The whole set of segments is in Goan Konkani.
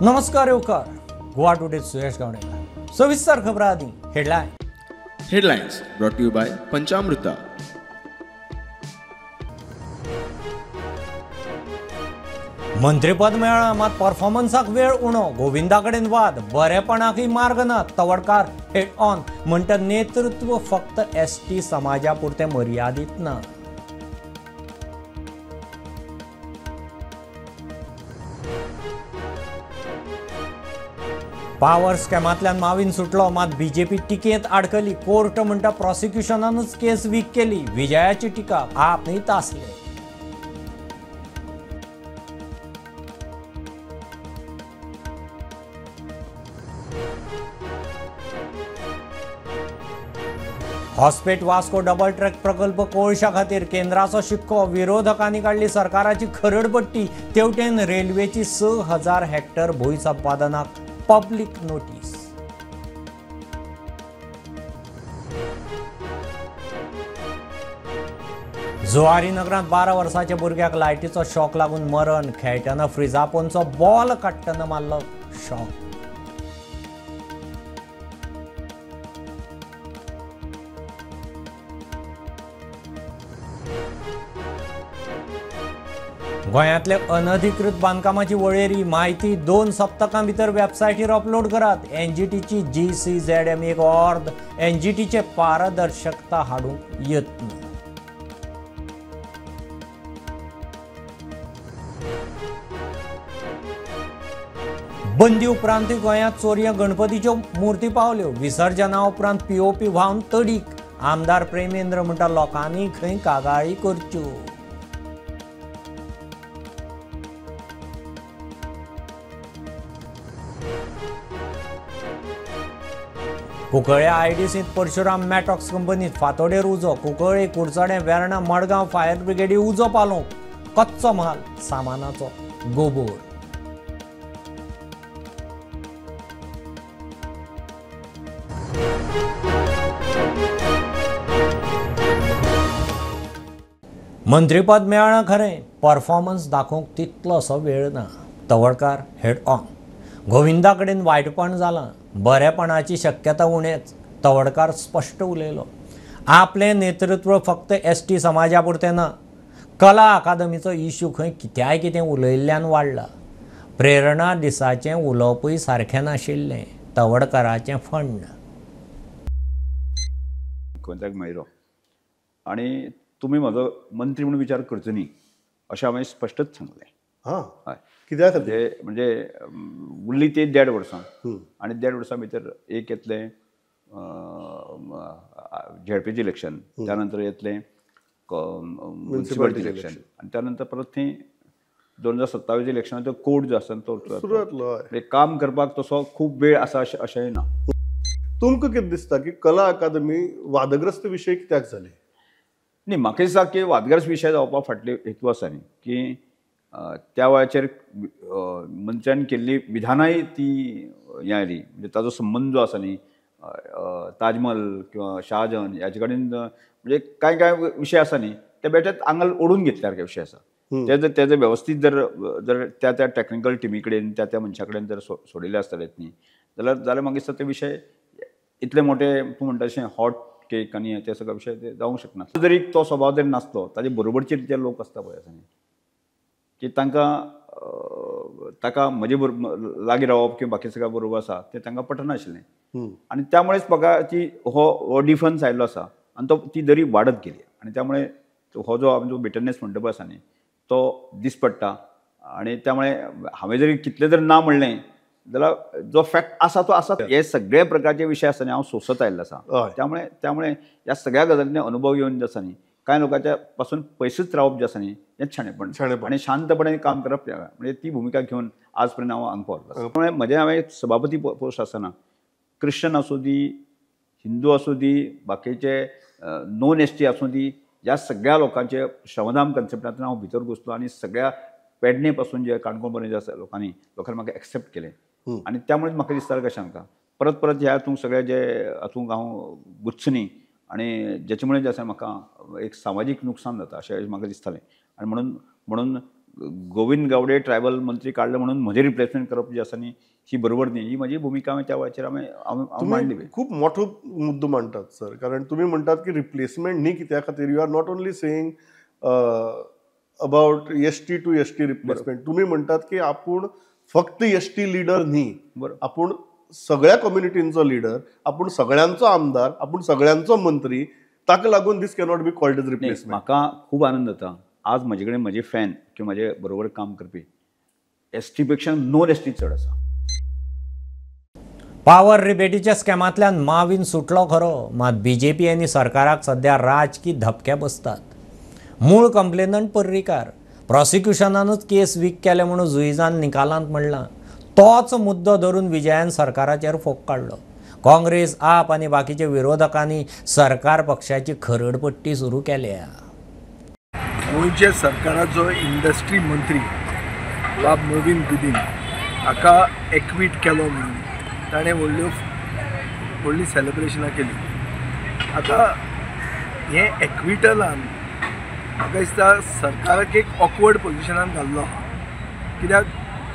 नमस्कार येवकार गोवा टुडे सुयश गावडेकर. सविस्तर खबरां आदी headline. Headlines brought to you by Panchamruta. मंत्रीपद मेळ्ळां मात परफॉर्मन्साक वेळ उणो, गोविंदा कडेन वाद, बरेपणाकय मार्ग ना, तवडकार हेड ऑन म्हणटा नेतृत्व फक्त एसटी समाजा पुरतें मर्यादीत ना. पावर स्कॅमांतल्यान मावीन सुटलो मात बीजेपी टिकेंत आडकली, कोर्ट म्हणटा प्रॉसिक्युशनानूच केस वीक केली, विजयाची टिका आप न्ही तासले. हॉस्पेट वास्को डबल ट्रॅक प्रकल्प कोळशा खातीर केंद्राचो शिक्को, विरोधकांनी काडली सरकाराची खरडपट्टी, तेवटेन रेल्वेची 6000 हेक्टर भूंय संपादनाक पब्लिक नोटीस. जुवारी नगरांत 12 वर्साच्या भुरग्याक लायटीचो शॉक लागून मरण, खेळटना फ्रिजा पोंदचो बॉल काडटना मारलो शॉक. गोंयांतले अनधिकृत बांदकामाची वळेरी माहिती 2 सप्तकां भितर वेबसायटीर अपलोड करात, एनजीटीची GCZM एक ऑर्द, एनजीटीचे पारदर्शकता हाडूंक यत्न. बंदी उपरांतूय गोंयांत चोरयां गणपतीच्यो मुर्ती पावल्यो, विसर्जना उपरांत पीओपी व्हांवन तडीक, आमदार प्रेमेंद्र म्हणटा लोकांनी खंय कागाळी करच्यो. कुंकळ्ळे आयडीसींत परशुराम मॅटॉक्स कंपनीत फांतोडेर उजो, कुंकळ्ळे, कुडचडें, वेर्णा, मडगांव फायर ब्रिगेडी उजो पालोवंक, कच्चो म्हाल सामानाचो गोबोर. मंत्रीपद मेळ्ळां खरें, परफॉर्मन्स दाखोवंक तितलोसो वेळ ना, तवडकार हेड ऑन. गोविंदा कडेन वायटपण जालां, बरेपणाची शक्यता उणेच, तवडकार स्पश्ट उलयलो. आपलें नेतृत्व फक्त एसटी समाजा पुरतें ना, कला अकादमीचो इश्यू खंय कित्याय कितें उलयल्ल्यान वाडला. प्रेरणा दिसाचें उलोवपूय सारकें नाशिल्लें, तवडकाराचें फंड. मुख्यमंत्र्याक मेळिल्लो आनी तुमी म्हजो मंत्री म्हणून विचार करचो न्ही अशें हांवें स्पश्टच सांगलें. हां, हय, कित्याक खातीर म्हणजे उरली ती 1.5 वर्सां आनी 1.5 वर्सां भितर एक येतलें झेडपीचें इलेक्शन, त्यानंतर येतलें म्युनिसिपालिटी इलेक्शन आनी त्यानंतर परत थंय 2027 इलेक्शनाचो कोड जो आसा तो सुरू जातलो. काम करपाक तसो खूब वेळ आसा अशेंय ना. तुमकां कितें दिसता की कला अकादमी वादग्रस्त विशय कित्याक जाली? न्ही, म्हाका दिसता की वादग्रस्त विशय जावपा फाटले हेतू आसा न्ही की त्या वेळाचेर मंत्र्यान केल्ली विधानाय ती हें आयली, म्हणजे ताजो संबंद जो आसा न्ही ताजमहल किंवा शाहजहान ह्याचे कडेन, म्हणजे कांय कांय विशय आसा न्ही ते बेठेच आंगल ओडून घेतल्या सारके विशय आसा. ते जर ते वेवस्थीत जर जर त्या त्या टॅक्निकल टिमी कडेन त्या त्या मनशा कडेन जर सोडिल्ले आसतले न्ही जाल्यार जाल्यार म्हाका दिसता ते विशय इतले मोठे तूं म्हणटा तशें हॉट केक आनी ते सगळे विशय ते जावंक शकना. जरी तो स्वभाव जरी नासलो ताजे बरोबरचे जे लोक आसता पळय आसा न्ही की तांकां ताका म्हजे बरोबर लागीं रावप किंवा बाकी सगळ्या बरोबर आसा तें तांकां पटनाशिल्लें आनी त्यामुळेच म्हाका ती हो डिफरन्स आयिल्लो आसा आनी तो ती दरी वाडत गेली आनी त्यामुळे हो जो आमचो बिटरनेस म्हणटा पळय आसा न्ही तो दीस पडटा. आनी त्यामुळे हांवें जरी कितलें जर ना म्हणलें जाल्यार जो फॅक्ट आसा तो आसा. हे सगळे प्रकारचे विशय आसा न्ही हांव सोंसत आयिल्लो आसा. त्यामुळे त्यामुळे ह्या सगळ्या गजालींनी अनुभव घेवन जे आसा न्ही कांय लोकांच्या पासून पयसूच रावप जें आसा न्ही हें शाणेपण आनी शांतपणे काम करप, म्हणजे ती भुमिका घेवन आज पर्यंत हांव हांगा पावलो. त्यामुळे म्हजें हांवें सभापती पोस्ट आसतना क्रिश्चन आसूं दी, हिंदू आसूं दी, बाकीचे नॉन एसटी आसूं दी, ह्या सगळ्या लोकांचे श्रमदान कन्सेप्टांतल्यान हांव भितर घुसलो आनी सगळ्या पेडणे पासून जे काणकोण पर्यंत जे आसा लोकांनी लोकांनी म्हाका एक्सेप्ट केलें आनी त्यामुळेच म्हाका दिसता कशें सांगता परत परत ह्या हातूंत सगळे जे हातूंत हांव गुच्छनी न्ही आनी जेचे मुळे जें आसा म्हाका एक सामाजीक नुकसान जाता अशें म्हाका दिसतालें. आनी म्हणून म्हणून गोविंद गावडे ट्रायबल मंत्री काडले म्हणून म्हजें रिप्लेसमेंट करप जी आसा न्ही ही बरोबर न्ही. ही म्हजी भुमिका हांवें त्या वेळाचेर हांवें मांडली. खूब मोठो मुद्दो मांडटात सर, कारण तुमी म्हणटात की रिप्लेसमेंट न्ही कित्या खातीर, you are not only saying about ST to ST replacement, तुमी म्हणटात की आपूण फक्त एसटी लिडर न्ही, आपूण सगळ्या कम्युनिटींचो लिडर, आपूण सगळ्यांचो आमदार, आपूण सगळ्यांचो मंत्री, ताका लागून this cannot be called as replacement. म्हाका खूब आनंद जाता आज म्हजे कडेन म्हजे फॅन किंवा म्हजे बरोबर काम करपी एस टी पेक्षा नॉन एस टी चड आसा. पावर रिबेटीच्या स्कॅमांतल्यान माविन सुटलो खरो, मात बीजेपी आनी सरकाराक सध्या राजकी धपके बसतात. मूळ कंप्लेनंट पर्रीकार, प्रॉसिक्युशनानूच केस वीक केले म्हणून जुईजान निकालांत म्हणलां. तोच मुद्दो धरून विजयान सरकाराचेर फोग काडलो. काँग्रेस, आप आनी बाकीच्या विरोधकांनी सरकार पक्षाची खरडपट्टी सुरू केल्या. गोंयच्या सरकाराचो इंडस्ट्री मंत्री बाब नवीन गुदीन हाका एक्वीट केलो म्हणून ताणें व्हडल्यो व्हडलीं सेलिब्रेशनां केली. आतां हें एक्विटलान म्हाका दिसता सरकाराक एक ऑकवर्ड पोजिशनान घाल्लो आहा, कित्याक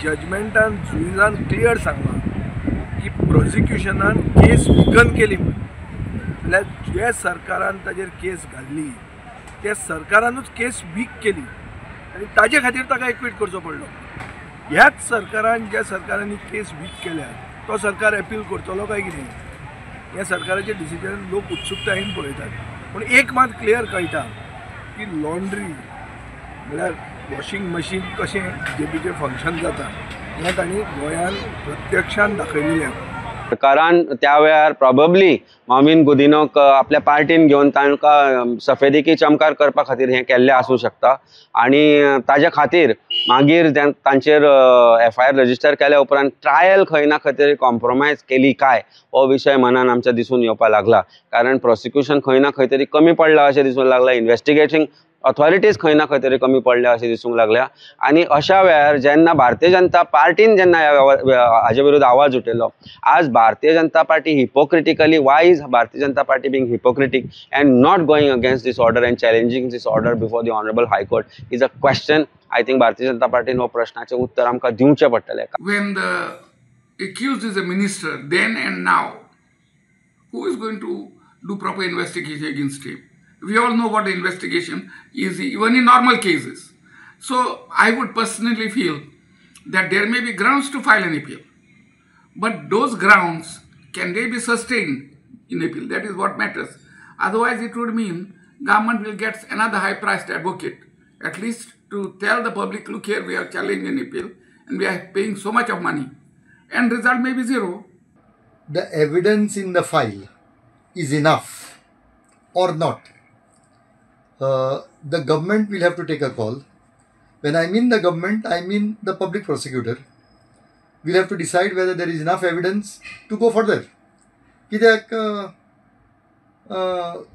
जजमेंटान जुईजान क्लियर सांगलां की प्रोसिक्युशनान केस विकन केली म्हणून, जाल्यार ज्या सरकारान ताजेर केस घाल्ली त्या सरकारानूच केस वीक केली आनी ताजे खातीर ताका एक्वीट करचो पडलो. ह्याच सरकारान ज्या सरकारांनी केस वीक केल्या तो सरकार एपील करतलो काय कितें ह्या सरकाराचें डिसिजन लोक उत्सुकतायेन पळयतात. पूण एक मात क्लियर कळटा की लॉन्ड्री म्हळ्यार वॉशिंग मशीन कशें बीजेपीचें फंक्शन जाता हें तांणी गोंयांत प्रत्यक्षान दाखयलेलें आसा. सरकारान त्या वेळार प्रॉबब्ली माविन गुदिनोक आपल्या पार्टीन घेवन तांकां सफेदिकी चमकार करपा खातीर हें केल्लें आसूं शकता आनी ताज्या खातीर मागीर तांचेर एफआयआर रजिस्टर केल्या उपरांत ट्रायल खंय ना खंय तरी कॉम्प्रोमायज केली काय हो विशय मनान आमच्या दिसून येवपाक लागला, कारण प्रोसिक्युशन खंय ना खंय तरी कमी पडलां अशें दिसूंक लागलां, इन्वेस्टिगेटींग ऑथॉरिटीज खंय ना खंय तरी कमी पडल्या अशें दिसूंक लागल्या. आनी अशा वेळार जेन्ना भारतीय जनता पार्टीन जेन्ना हाजे विरुद्ध आवाज उठयलो, आज Bharatiya Janata Party hypocritically, why is Bharatiya Janata Party being hypocritic and not going against this order and challenging this order before the honourable high court is a question. I think Bharatiya Janata पार्टीन हो प्रश्नाचें उत्तर आमकां दिवचें पडटलें. When the accused is a minister then and now, who is going to do proper investigation against him? We all know what investigation is even in normal cases. So I would personally feel that there may be grounds to file an appeal, but those grounds, can they be sustained in appeal? That is what matters. Otherwise it would mean government will get another high-priced advocate, at least to tell the public, look here, we are challenging an appeal and we are paying so much of money, and result may be zero. The evidence in the file is enough or not. The government will have to take a call. When I mean the government, I mean the public prosecutor will have to decide whether there is enough evidence to go further. Kidak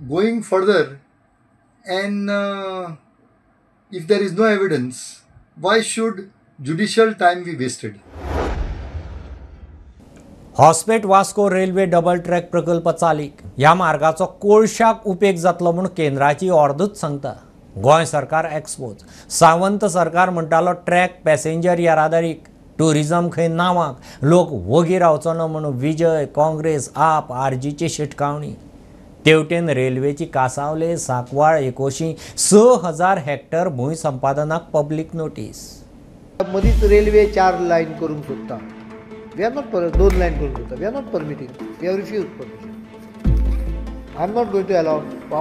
going further and if there is no evidence, why should judicial time be wasted? Hospet Vasco railway double track प्रकल्प चालीक. ह्या मार्गाचो कोळशाक उपेग जातलो म्हूण केंद्राची ऑर्दूच सांगता. गोंय सरकार एक्सपोज. सावंत सरकार म्हणटालो ट्रॅक पॅसेंजर येरादारीक, ट्युरिजम खंय नांवाक, लोक वोगी रावचो ना म्हूण विजय, काँग्रेस, आप, आरजीची शिटकावणी. तेवटेन रेल्वेची कासावले, सांकवाळ, एकोशी 6000 हेक्टर भूंय संपादनाक पब्लीक नोटीस. मदींच रेल्वे 4 लायन करूंक सोदता. We are not, 2 line करूंक सोदता. We are not permitting. We have refused permission. I am not going to allow.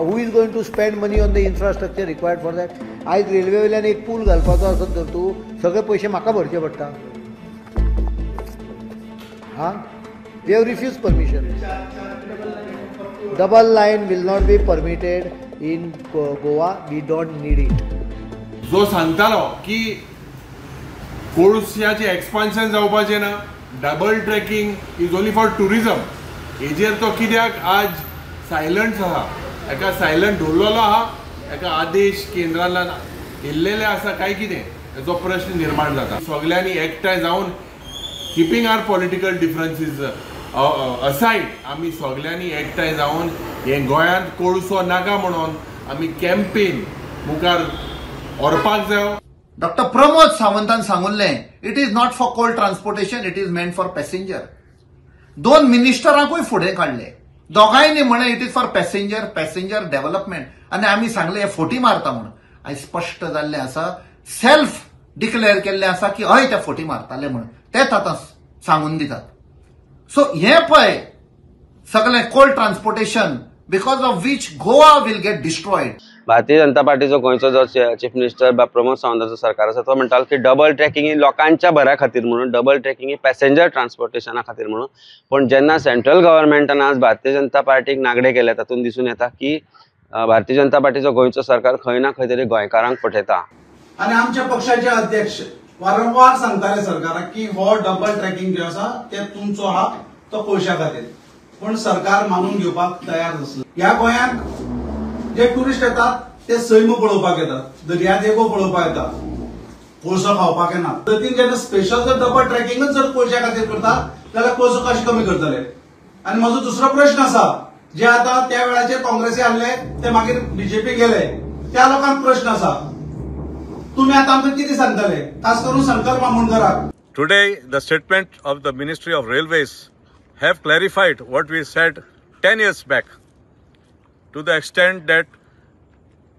Who is going to spend money on the infrastructure required for that? आयज रेल्वे वयल्यान एक पूल घालपाचो आसत तर तूं सगळे पयशे म्हाका भरचे पडटा. हां, we have refused permission. Double line will not be permitted in Goa. We don't need it. जो सांगतालो की कोळशाचें एक्सपान्शन जावपाचें ना, double tracking is only for tourism, हेजेर तो कित्याक आज सायलंट आहा, एका सायलंट दवरलेलो आहा, एका आदेश केंद्रान येयल्लेले आसा काय कितें हेजो प्रश्न निर्माण जाता. सगल्यांनी एकठांय जावन keeping our political differences aside आमी सगल्यांनी एकठांय जावन हें गोंयांत कोळसो नाका म्हणून आमी कॅम्पेन मुखार व्हरपाक जायो. डॉक्टर प्रमोद सावंतान सांगुल्लें it is not for coal transportation, it is meant for passenger. दोन मिनिस्टरांकूय फुडें काडले, दोगांयनी म्हणलें it is for passenger, passenger development. आनी आमी सांगलें हे फोटी मारता म्हणून. आयज स्पश्ट जाल्लें आसा, सेल्फ डिक्लेअर केल्लें आसा की हय ते फोटी मारताले म्हणून, तेच आतां सांगून दितात. सो हें पळय सगळें coal transportation because of which Goa will get destroyed. Bharatiya Janata पार्टीचो गोंयचो जो चीफ मिनिस्टर प्रमोद सावंताचो सरकार आसा तो म्हणटालो की डबल ट्रॅकिंग ही लोकांच्या बऱ्या खातीर म्हणून, डबल ट्रॅकिंग ही पॅसेंजर ट्रान्सपोर्टेशना खातीर म्हणून. पूण जेन्ना सेंट्रल गव्हर्मेंटान आज भारतीय जनता पार्टीक नागडे केले तातूंत दिसून येता की भारतीय जनता पार्टीचो गोंयचो सरकार खंय ना खंय तरी गोंयकारांक फटयता. आनी आमच्या पक्षाचे अध्यक्ष वारंवार सांगताले सरकाराक की हो डबल ट्रॅकिंग जो आसा ते तुमचो आहा तो कोळशा खातीर, पूण सरकार मानून घेवपाक तयार नासलो. ह्या गोंयांत जे टुरिस्ट येतात ते सैम पळोवपाक येतात, दर्यादेगो पळोवपाक येतात, कोळसो खावपाक येना. पद्दतीन जेन्ना स्पेशल जर डबल ट्रॅकिंगच जर कोळशा खातीर करता जाल्यार कोळसो कशें कमी करतले? आनी म्हजो दुसरो प्रश्न आसा, जे आतां त्या वेळाचेर काँग्रेसी आहले ते मागीर बीजेपी गेले, त्या लोकांक प्रश्न आसा तुम्ही आतां आमकां कितें सांगतले, खास करून Shankar मामोणकराक. Today the statement of the Ministry of Railways have clarified what we said 10 years back to the extent that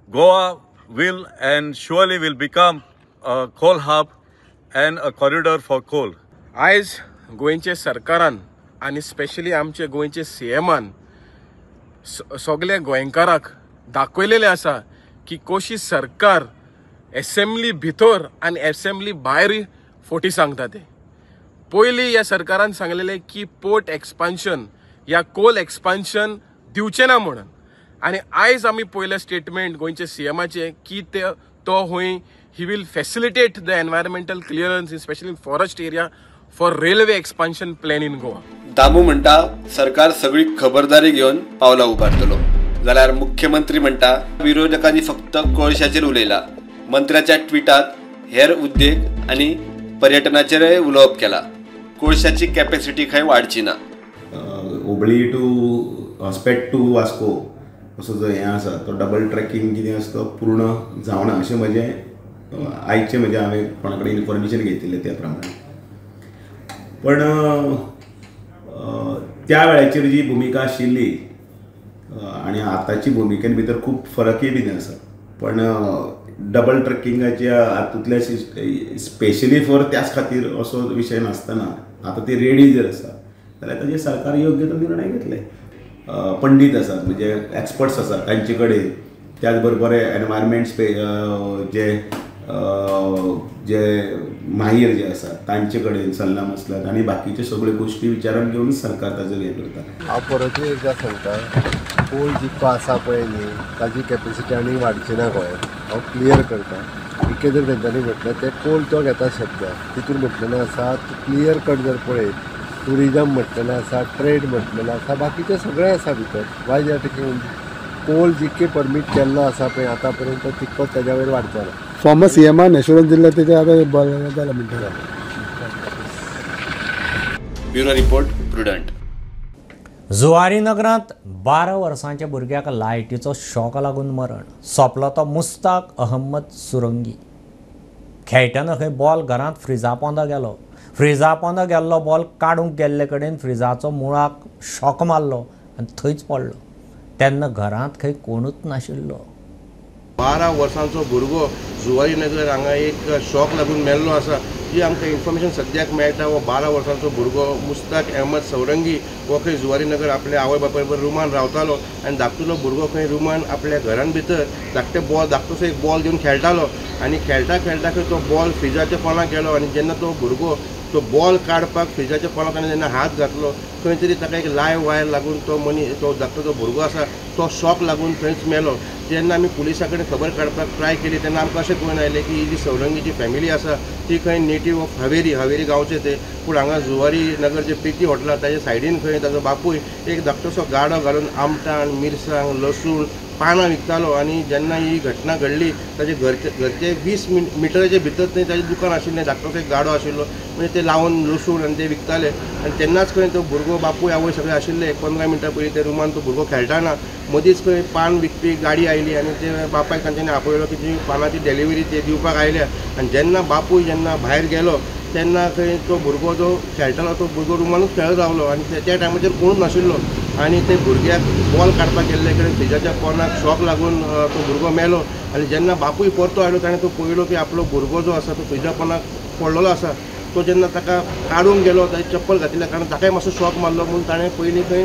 Goa will and surely will become a coal hub and a corridor for coal. आयज गोंयचे सरकारान आनी स्पेशली आमचे गोंयचे सीएमान सगळे गोंयकाराक दाखयलेलें आसा की कशी सरकार एसेंब्ली भितर आनी एसेंब्ली भायर फोटी सांगता ते. पयलीं ह्या सरकारान सांगलेलें की पोर्ट एक्सपान्शन या कोल एक्सपान्शन दिवचें ना म्हणून, आनी आयज आमी पयलें स्टेटमेंट गोंयचे सीएमाचें की ते तो हूंय he will facilitate the environmental clearance specially in forest area for railway expansion plan in Goa. Damu म्हणटा सरकार सगळी खबरदारी घेवन पावलां उबारतलो, जाल्यार मुख्यमंत्री म्हणटा विरोधकांनी फक्त कोळशाचेर उलयला. मंत्र्याच्या ट्विटात हेर उद्देग आनी पर्यटनाचेरय उलोवप केला. कोळशाची कॅपॅसिटी खंय वाडची ना. हुबळी टू हॉस्पेट टू वास्को असो जो हें आसा तो डबल ट्रॅकिंग कितें आसा तो पूर्ण जावना अशें म्हजें आयचें म्हणजे हांवें कोणा कडेन इन्फॉर्मेशन घेतिल्लें त्या प्रमाणे. पण त्या वेळाचेर जी भुमिका आशिल्ली आनी आतांची भुमिकेन भितर खूब फरकय बीन आसा. पण डबल ट्रॅकिंगाच्या हातूंतल्या स्पेशली फॉर त्याच खातीर असो विशय नासतना आतां ती रेडी जर आसा जाल्यार ताजेर सरकार योग्य तो निर्णय घेतले. पंडीत आसात म्हणजे एक्सपर्ट्स आसात तांचे कडेन, त्याच बरोबर एनवायरमेंट जे जे माहीर जे आसात तांचे कडेन सल्ला मसलत आनी बाकीचे सगळ्यो गोश्टी विचारान घेवन सरकार ताजो हें करता. हांव परतूय एकदां सांगता, कोल जितको आसा पळय न्ही ताजी कॅपेसिटी आनी वाडची ना गोंयांत. हांव क्लियर करता. इतकें जर तेंच्यांनी म्हटलें तें कोल तो घेता शब्द तितून म्हटलेलें आसा क्लियर कट जर पळयत टुरिजम म्हटलेलें आसा, ट्रेड म्हटलेलें आसा, बाकीचें सगळें आसा भितर. वाय they are taking कोल जितके परमीट केल्लो आसा पळय आतां पर्यंत तितकोच ताज्या वयर वाडचो ना. फॉर्मर सीएमान एश्योरन्स दिल्लें तेजें आतां बरें जालें म्हणटा. Bureau report, Prudent. Zuari नगरांत 12 वर्सांच्या भुरग्याक लायटीचो शॉक लागून मरण. सोंपलो तो मुस्ताक अहमद सुरंगी. खेळटना खंय बॉल घरांत फ्रिजा पोंदा गेलो. फ्रिजा पोंदा गेल्लो बॉल काडूंक गेल्ले कडेन फ्रिजाचो मुळाक शॉक मारलो आनी थंयच पडलो. तेन्ना घरांत खंय कोणूच नाशिल्लो. 12 वर्सांचो भुरगो जुवारी नगर हांगा एक शॉक लागून मेल्लो आसा. जी आमकां इन्फॉर्मेशन सद्याक मेळटा, हो 12 वर्सांचो भुरगो मुस्ताक अहमद सौरंगी हो खंय जुवारी नगर आपल्या आवय बापाय बरोबर रुमान रावतालो आनी धाकटुलो भुरगो खंय रुमान आपल्या घरान भितर धाकटे बॉल धाकटोसो एक बॉल घेवन खेळटालो आनी खेळटा खेळटा खंय तो बॉल फ्रिजाच्या पोंदा गेलो आनी जेन्ना तो भुरगो तो बॉल काडपाक फ्रिजाच्या पोंदा ताणें जेन्ना हात घातलो खंय तरी ताका एक लायव वायर लागून तो मनीस तो धाकटो जो भुरगो आसा तो शॉक लागून थंयच मेलो. जेन्ना आमी पुलिसां कडेन खबर काडपाक ट्राय केली तेन्ना आमकां अशें कळून आयलें की ही जी सौरंगीची फॅमिली आसा ती खंय नेटीव ऑफ हावेरी, हावेरी गांवचे ते, पूण हांगा जुवारी नगर जे प्रिती हॉटेल आसा ताजे सायडीन खंय ताजो बापूय एक धाकटोसो गाडो घालून आमटाण, मिरसांग, लसूण पानां विकतालो आनी जेन्ना ही घटना घडली ताजे घरचे 20 मिटराचे भितर थंय ताजें दुकान आशिल्लें, धाकटो एक गाडो आशिल्लो, म्हणजे ते लावन लसूण आनी ते विकताले. आनी तेन्नाच खंय तो भुरगो बापूय आवय सगळे आशिल्ले. 15 मिनटां पयलीं त्या रुमान तो भुरगो खेळटाना मदींच खंय पान विकपी गाडी आयली आनी ते बापायक तांच्यांनी आपयलो की तुमी पानाची डिलिव्हरी ते दिवपाक आयल्या. आनी जेन्ना बापूय जेन्ना भायर गेलो तेन्ना खंय तो भुरगो जो खेळटालो तो भुरगो रुमानूच खेळत रावलो आनी त्या टायमाचेर कोणूच नाशिल्लो आनी ते भुरग्याक बॉल काडपाक गेल्ले कडेन फ्रिजाच्या पोनाक शॉक लागून तो भुरगो मेलो. आनी जेन्ना बापूय परतो आयलो ताणें तो पळयलो की आपलो भुरगो जो आसा तो फ्रिजा पोनाक पडलेलो आसा. तो जेन्ना ताका काडूंक गेलो ताणें चप्पल घातिल्ल्या कारणान ताकाय मातसो शॉक मारलो म्हणून ताणें पयलीं खंय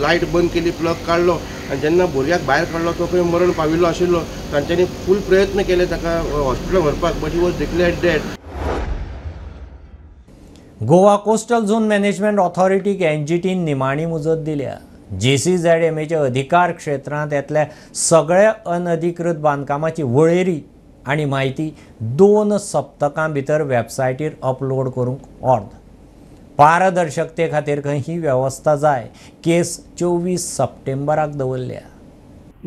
लायट बंद केली, प्लग काडलो आनी जेन्ना भुरग्याक भायर काडलो तो खंय मरण पाविल्लो आशिल्लो. तांच्यांनी फूल प्रयत्न केले ताका हॉस्पिटलान व्हरपाक, but he was declared dead. Goa coastal zone management ऑथॉरिटीक एनजीटीन निमाणी मुजत दिल्या. JCZMAच्या अधिकार क्षेत्रांत येतल्या सगळ्या अनधिकृत बांदकामाची वळेरी आनी म्हायती 2 सप्तकां भितर वेबसायटीर अपलोड करूंक ऑर्द. पारदर्शकते खातीर खंय ही वेवस्था जाय. केस 24 सप्टेंबराक दवरल्या.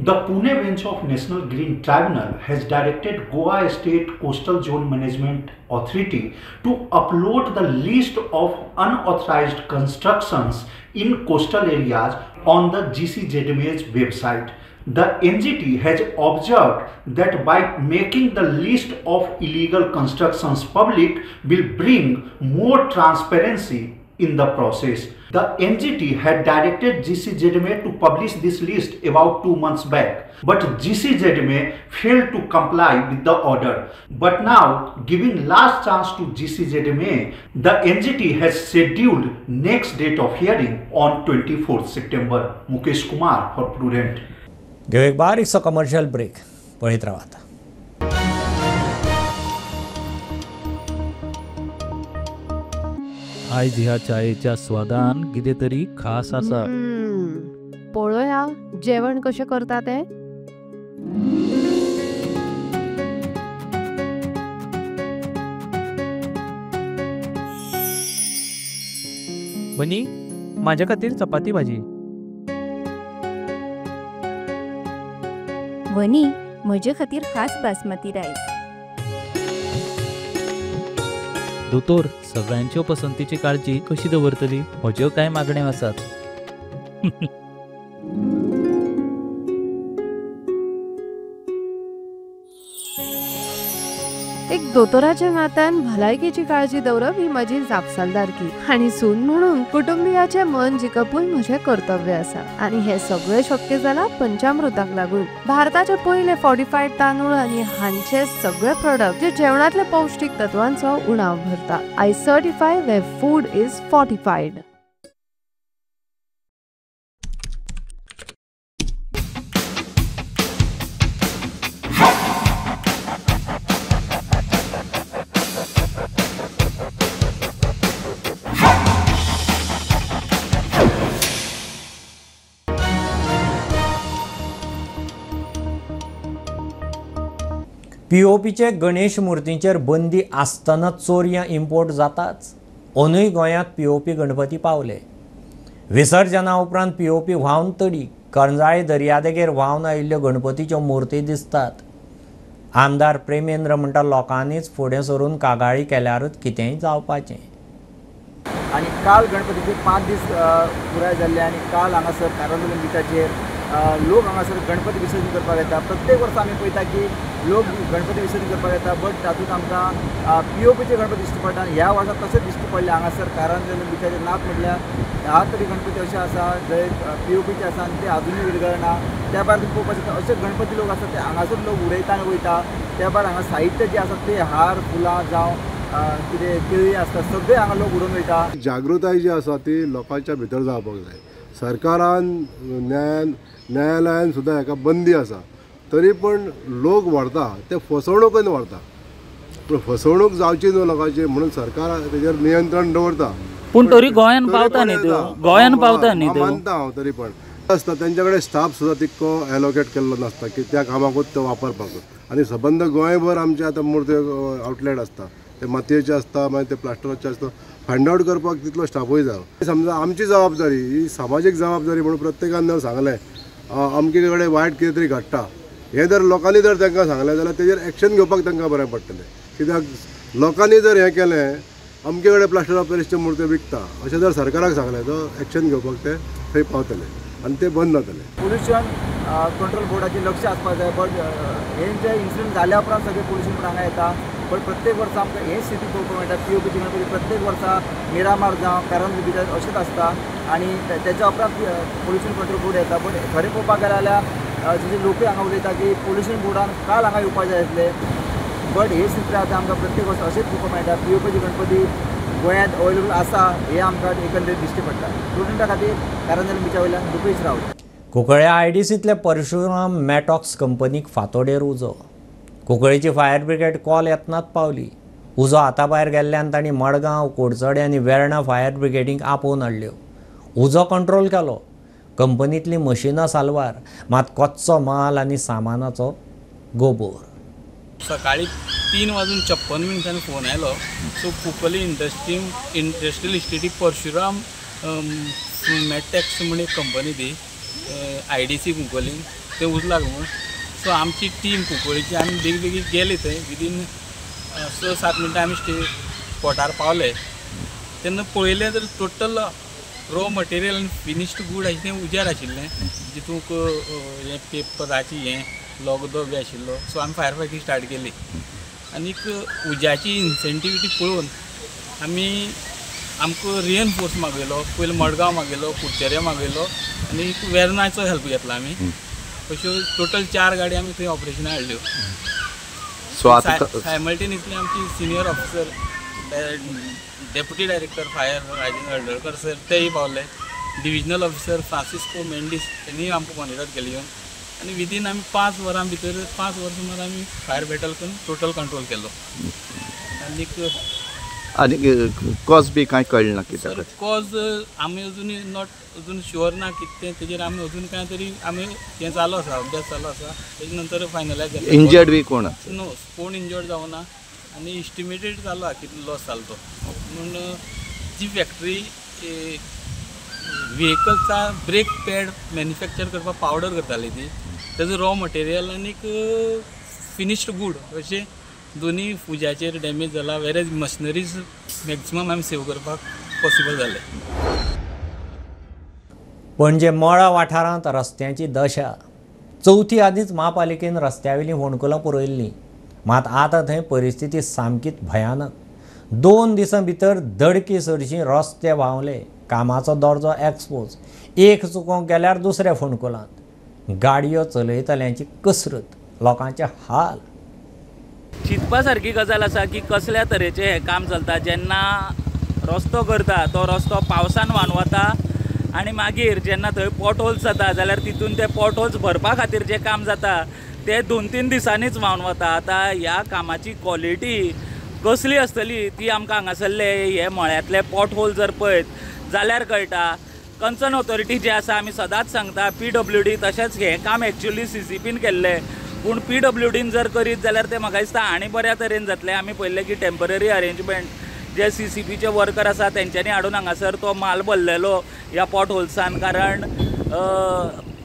The Pune bench of National Green Tribunal has directed Goa State Coastal Zone Management Authority to upload the list of unauthorized constructions in coastal areas on the GCZMA's website. The NGT has observed that by making the list of illegal constructions public will bring more transparency in the process. The NGT had directed GCZMA to publish this list about 2 months back, but GCZMA failed to comply with the order. But now, giving last chance to GCZMA, the NGT has scheduled next date of hearing on 24th September. Mukesh Kumar for Prudent. घेऊ एक बारीकसो कमर्शियल ब्रेक, पळयत रावात. आयज ह्या चायेच्या स्वादान कितें तरी खास आसा. पळोवया जेवण कशें करता तें. बनी, म्हाज्या खातीर चपाती भाजी. वनी, म्हजे खातीर खास बासमती रायस. दोतोर, सगळ्यांच्यो पसंतीची काळजी कशी दवरतली? म्हज्यो कांय मागण्यो आसात. एक दोतोराच्या नात्यान भलायकेची काळजी दवरप ही म्हजी जापसालदारकी आनी सून म्हणून कुटुंबियाचें मन जिखपूय म्हजें कर्तव्य आसा आनी हें सगळें शक्य जालां पंचामृताक लागून. भारताचे पयले फॉर्टिफायड तांदूळ आनी हांचे सगळे प्रोडक्ट जे जेवणांतल्या पौश्टीक तत्वांचो उणाव भरता. I certify where food is fortified. पीओपीचे Ganesh मूर्तींचेर बंदी आसतना चोरयां इम्पोर्ट जाताच. अंदूय गोंयांत पीओपी गणपती पावले. विसर्जना उपरांत पीओपी व्हांवन तडी करंजाळे दर्यादेगेर व्हांवन आयिल्ल्यो गणपतीच्यो मूर्ती दिसतात. आमदार प्रेमेंद्र म्हणटा लोकांनीच फुडें सरून कागाळी केल्यारूच कितेंय जावपाचें. आनी काल गणपतीचे 5 दीस पुराय जाल्ले आनी काल हांगासर कारांदोलीम बिचाचेर लोक हांगासर गणपती विसर्जन करपाक येता. प्रत्येक वर्सा आमी पळयता की लोक गणपती विसर्जन करपाक येता, बट तातूंत आमकां पीओपीचे गणपती दिश्टी पडटा आनी ह्या वर्सा तशेंच दिश्टी पडले हांगासर कारांदोलीम बिचाचेर. नात म्हटल्यार 10 तरी गणपती अशे आसा जे पीओपीचे आसा आनी ते आजुनूय विरगळना. त्या भायर तुमी पळोवपाक शकता अशे गणपती लोक आसा ते हांगासर लोक उडयता आनी वयता. त्या भायर हांगा साहित्य जें आसा ते हार फुलां जावं कितें केळी आसता सगळें हांगा लोक उडोवन वयता. जागृताय जी आसा ती लोकांच्या भितर जावपाक जाय. सरकारान न्यायालयान सुद्दां हेका बंदी आसा, तरी पण लोक व्हरता ते फसवणूकून व्हरता. पूण फसवणूक जावची न्हू लोकांची म्हणून सरकार तेजेर नियंत्रण दवरता. पूण तरी गोंयान पावता न्ही त्यो, गोंयान पावता न्ही त्यो. मानता हांव, तरी पण आसता तेंच्या कडेन स्टाफ सुद्दां तितको एलोकेट केल्लो नासता की त्या कामाकूच तो वापरपाक. आनी सबंद गोंयभर आमचे आतां मूर्ती आवटलेट आसता, ते मातयेचे आसता, मागीर ते प्लास्टराचे आसता. फायंड आवट करपाक तितलो स्टाफूय जाय. समजा आमची जबाबदारी ही सामाजीक जबाबदारी म्हणून प्रत्येकान सांगलें अमके कडेन वायट कितें तरी घडटा हें जर लोकांनी जर तांकां सांगलें जाल्यार तेजेर एक्शन घेवपाक तांकां बरें पडटलें. कित्याक लोकांनी जर हें केलें अमके कडेन प्लास्टर ऑफ पॅरिसच्यो मुर्त्यो विकता अशें जर सरकाराक सांगलें तर एक्शन घेवपाक ते थंय पावतले आनी ते बंद जातले. पोल्युशन कंट्रोल बोर्डाचें लक्ष आसपाक जाय, बट हे जे इन्सिडंट जाल्या उपरांत सगळे पोल्युशन बोर्ड हांगा येता, बट प्रत्येक वर्सा आमकां हे स्थिती पळोवपाक मेळटा. पीओपीची गणपती प्रत्येक वर्सा मिरामार जावं कारंजा बिचार अशेंच आसता आनी तेच्या उपरांत पोल्युशन कंट्रोल बोर्ड येता. बट खरें पळोवपाक गेलें जाल्यार जशे लोकूय हांगा उलयता की पोल्युशन बोर्डान काल हांगा येवपाक जाय आसले, बट हे स्थिती आतां आमकां प्रत्येक वर्सा अशेंच पळोवपाक मेळटा. पीओपीची गणपती गोंयांत अवेलेबल आसा हें आमकां एकंदरीत दिश्टी पडटा. स्टुडंटा खातीर कारंजा बिचा वयल्यान रुपेश रावत. कुंकळ्ळे आयडीसींतल्या परशुराम मॅटॉक्स कंपनीक फांतोडेर उजो. कुंकळ्ळेची फायर ब्रिगेड कॉल येतनाच पावली. उजो हाता भायर गेल्ल्यान तांणी मडगांव, कोडचडे आनी वेर्णा फायर ब्रिगेडींक आपोवन हाडल्यो. उजो कंट्रोल केलो. कंपनींतलीं मशिनां साल्वार, मात कच्चो माल आनी सामानाचो गोबोर. सकाळी 3:56 फोन आयलो. सो कुंकळ्ळी इंडस्ट्रियल इस्टेटीक परशुराम मॅटॅक्स म्हण एक कंपनी ती IDC Cuncolim ते उजो लागलो म्हूण. सो आमची टीम कुंकळ्ळीची आमी बेगी बेगीन गेली थंय. विदीन 6-7 मिनटां आमी स्पॉटार पावले. तेन्ना पळयलें तर टोटल रॉ मटेरियल आनी फिनिश्ड गूड आशिल्लें उज्यार आशिल्लें, जितूंक हें पेपराची हें लगदो बी आशिल्लो. सो आमी फायर फायटींग स्टार्ट केली आनीक उज्याची इन्सेंटिविटी पळोवन आमी आमकां रिएनफोर्स मागयलो. पयलीं मडगांव मागयलो, कुडचऱ्या मागयलो आनी वेर्नाचो हेल्प घेतला आमी. अश्यो टोटल 4 गाडी आमी थंय ऑपरेशनाक हाडल्यो. सो आतां सायमल्टेनियसली आमची senior officer deputy director fire Rajendra Haldalkar sir तेय पावले. डिविजनल ऑफिसर फ्रांसिस्को मेंडीस तेणीय आमकां मॉनिटर केली येवन आनी विदीन आमी 5 वरां भितर 5 वरां सुमार आमी फायर बॅटल करून टोटल कंट्रोल केलो. आनीक आनी कॉज बी कांय कळ्ळें ना कित्याक? कॉज आमी अजून not अजून शुअर ना कितें तेजेर आमी अजून कांय तरी आमी हें चालू आसा, अभ्यास चालू आसा. तेजे नंतर फायनलायज जालें. इंजर्ड बी कोण? नो, कोण इंजर्ड जावना आनी इस्टिमेटेड चालू आसा कितलो लॉस जालो तो. पूण जी फॅक्टरी व्हेकल्सा ब्रेक पॅड मॅन्युफॅक्चर करपाक पावडर करताली ती, तेजो रॉ मटेरियल आनीक फिनिश्ड गूड अशें दोनी उज्याचेर डॅमेज जाला. वेरेज मशिनरीज मॅक्सिमम आमी सेव करपाक पॉसिबल जालें. पणजे मळा वाठारांत रस्त्यांची दशा. चवथी आदींच म्हापालिकेन रस्त्यावेलीं फोंडकुलां पुरयल्लीं, मात आतां थंय परिस्थिती सामकीच भयानक. 2 दिसां भितर दडकी सरशीं रस्ते व्हांवले. कामाचो दर्जो एक्सपोज. एक चुकोवंक गेल्यार दुसऱ्या फोंडकुलांत. गाडयो चलयतल्यांची कसरत, लोकांचे हाल. चिंतपा सारकी गजाल आसा की कसल्या तरेचें हें काम चलता. जेन्ना रस्तो करता तो रस्तो पावसान व्हांवन वता आनी मागीर जेन्ना थंय पोटहोल्स जाता जाल्यार तितून ते पोटहोल्स भरपा खातीर जें काम जाता ते 2-3 दिसांनीच व्हांवन वता. आतां ह्या कामाची क्वॉलिटी कसली आसतली ती आमकां हांगासरले हे मळ्यांतले पोटहोल जर पळयत जाल्यार कळटा. कन्सर्न ऑथॉरिटी जे आसा आमी सदांच सांगता PWD तशेंच हें काम एक्चुअली CCPन केल्लें, पूण PWDन जर करीत जाल्यार तें म्हाका दिसता आनी बऱ्या तरेन जातलें. आमी पळयल्लें की टेंपररी अरेंजमेंट जे CCPचे वर्कर आसा तेंच्यांनी हाडून हांगासर तो माल भरलेलो ह्या पोट होल्सान, कारण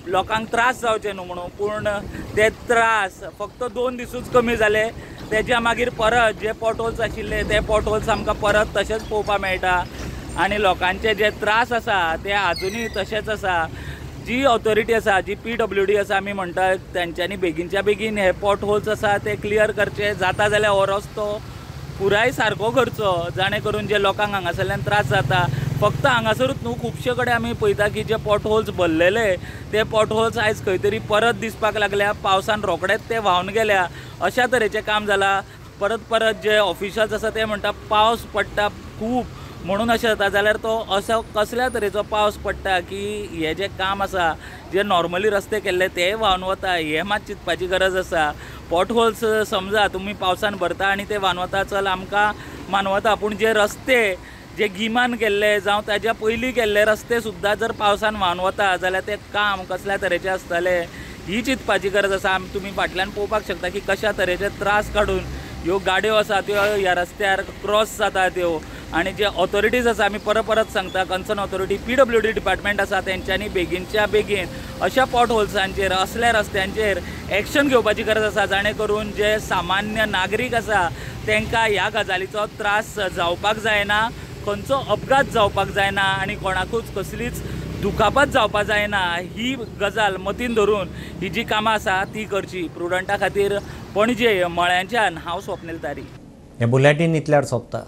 लोकांक त्रास जावचे न्हू म्हणून. पूण ते त्रास फक्त 2 दिसूच कमी जाले, तेज्या मागीर परत जे पोट होल्स आशिल्ले ते पोट होल्स आमकां परत तशेंच पळोवपाक मेळटा आनी लोकांचे जे त्रास आसा ते आजुनूय तशेंच आसा. जी ऑथॉरिटी आसा, जी PWD आसा, आमी म्हणटा तेंच्यांनी बेगीनच्या बेगीन हे पोट होल्स आसा ते क्लियर करचे. जाता जाल्यार हो रस्तो पुराय सारको करचो, जाणे करून जे लोकांक हांगासरल्यान त्रास जाता. फक्त हांगासरूच न्हू, खुबशे कडेन आमी पळयता की जे पोट होल्स भरलेले ते पोट होल्स आयज खंय तरी परत दिसपाक लागल्या, पावसान रोखडेच ते व्हांवन गेल्या. अशा तरेचें काम जालां. परत परत जे ऑफिशल्स आसा ते म्हणटा पावस पडटा खूब म्हणून अशें जाता, जाल्यार तो असो कसल्या तरेचो पावस पडटा की हें जें काम आसा जे नॉर्मली रस्ते केल्ले ते व्हांवन वता, हें मात चिंतपाची गरज आसा. पोट होल्स समजा तुमी पावसान भरता आनी ते व्हांवन वता, चल आमकां मानवता, पूण जे रस्ते जे गिमान केल्ले जावं ताज्या पयलीं केल्ले रस्ते सुद्दां जर पावसान व्हांवन वता जाल्यार तें काम कसल्या तरेचें आसतलें ही चिंतपाची गरज आसा. आमी तुमी फाटल्यान पळोवपाक शकता की कशा तरेचे त्रास काडून ह्यो गाडयो आसा त्यो ह्या रस्त्यार क्रॉस जाता त्यो. आनी जे ऑथॉरिटीज आसा, आमी परत परत सांगता, कन्सर्न ऑथॉरिटी PWD department आसा, तेंच्यांनी बेगीनच्या बेगीन अशा पॉट होल्सांचेर, असल्या रस्त्यांचेर एक्शन घेवपाची गरज आसा, जाणे करून जे सामान्य नागरीक आसा तांकां ह्या गजालीचो त्रास जावपाक जायना, खंयचो अपघात जावपाक जायना आनी कोणाकूच कसलीच दुखापत जावपाक जायना. ही गजाल मतीन धरून ही जी कामां आसा ती करची. प्रुडंटा खातीर पणजे मळ्यांच्यान हांव स्वप्नील तारी. हें बुलेटीन इतल्यार सोंपता.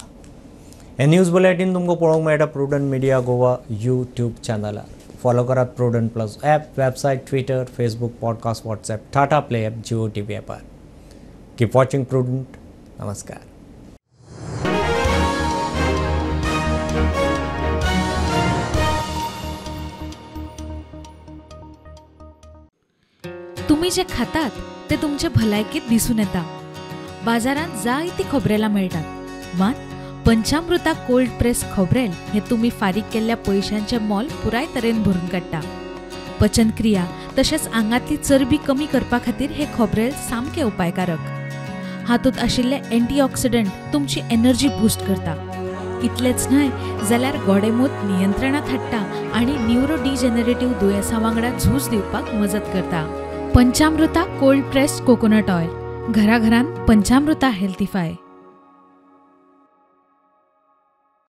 हें न्यूज बुलेटीन तुमकां पळोवंक मेळटा प्रुडंट मिडिया गोवा यूट्यूब चॅनलार. फॉलो करात Prudent plus app, website, Twitter, Facebook, podcast, WhatsApp, Tata Play app, Jio TV ॲपार. Keep watching prudent. नमस्कार. तुम्ही जे खातात ते तुमचे भलायकेत दिसून येता. बाजारांत जायती खोबरेलां मेळटात, मात पंचामृता कोल्ड प्रेस खोबरेल हे तुम्ही फारीक केल्ल्या पयशांचें मोल पुराय तरेन भरून काडटा. पचनक्रिया तशेंच आंगांतली चरबी कमी करपा खातीर हे खोबरेल सामकें उपायकारक. हातूंत आशिल्ले एंटीऑक्सिडंट तुमची एनर्जी बूस्ट करता. इतलेंच न्हय जाल्यार गोडेमूत नियंत्रणांत हाडटा आनी न्युरोडिजनरेटिव्ह दुयेंसां वांगडा झूज दिवपाक मजत करता. Panchamruta cold pressed coconut oil, घराघरांत पंचामृता हेल्थीफाय.